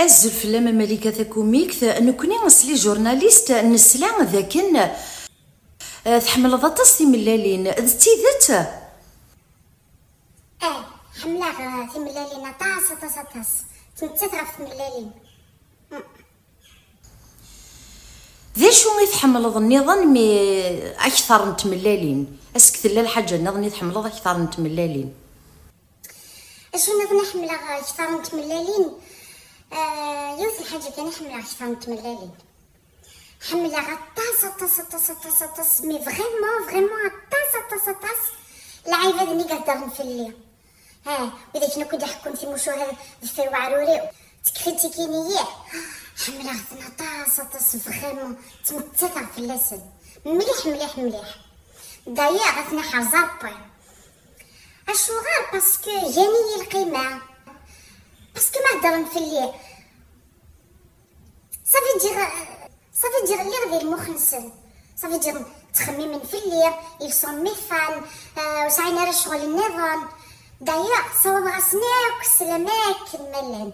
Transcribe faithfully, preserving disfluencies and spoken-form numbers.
Azul fell-am a Malika Takumikt, nekkni s les journalistes nesla d akken, eh, tḥemmleḍ aṭas timellalin, d tidet? Eh, ḥemmleɣ, eh, timellalin aṭas, aṭas, aṭas. Ttmettat ɣef tmellalin. Mm. D acu i tḥemmleḍ nniḍen mi akteṛ n tmellalin? Ask tella lḥaǧa nniḍen i tḥemmleḍ akteṛ n tmellalin? Acu nniḍen i ḥemmleɣ akteṛ n tmellalin? Eh, yiwet n lḥaǧa kan i ḥemmleɣ akteṛ n tmellalin. Ḥemmleɣ aṭas, aṭas, aṭas, aṭas, aṭas, mais vraiment, vraiment aṭas, aṭas, aṭas, lɛibad-nni i iheddren fell-i. Ha, widak akk i d-iḥekkun timucuha deffir weɛrur-iw, ttkritiki-yi. Ḥemmleɣ-ten aṭas, aṭas, vraiment, ttmettateɣ fell-asen. Mliḥ, mliḥ, mliḥ. D'ailleurs, ad ten-iḥrez Ṛebbi. Acuɣer? Parce que gan-iyi lqima. Parce que ma heddren fell-i, ça veut dire, ça veut dire lliɣ di lmux-nsen. Ça veut dire ttxemmimen fell-i, ils sont mes fans, euh, ur sɛin ara ccɣel nniḍen. D'ailleurs, ssawḍeɣ-asen akk sslam akken ma llan.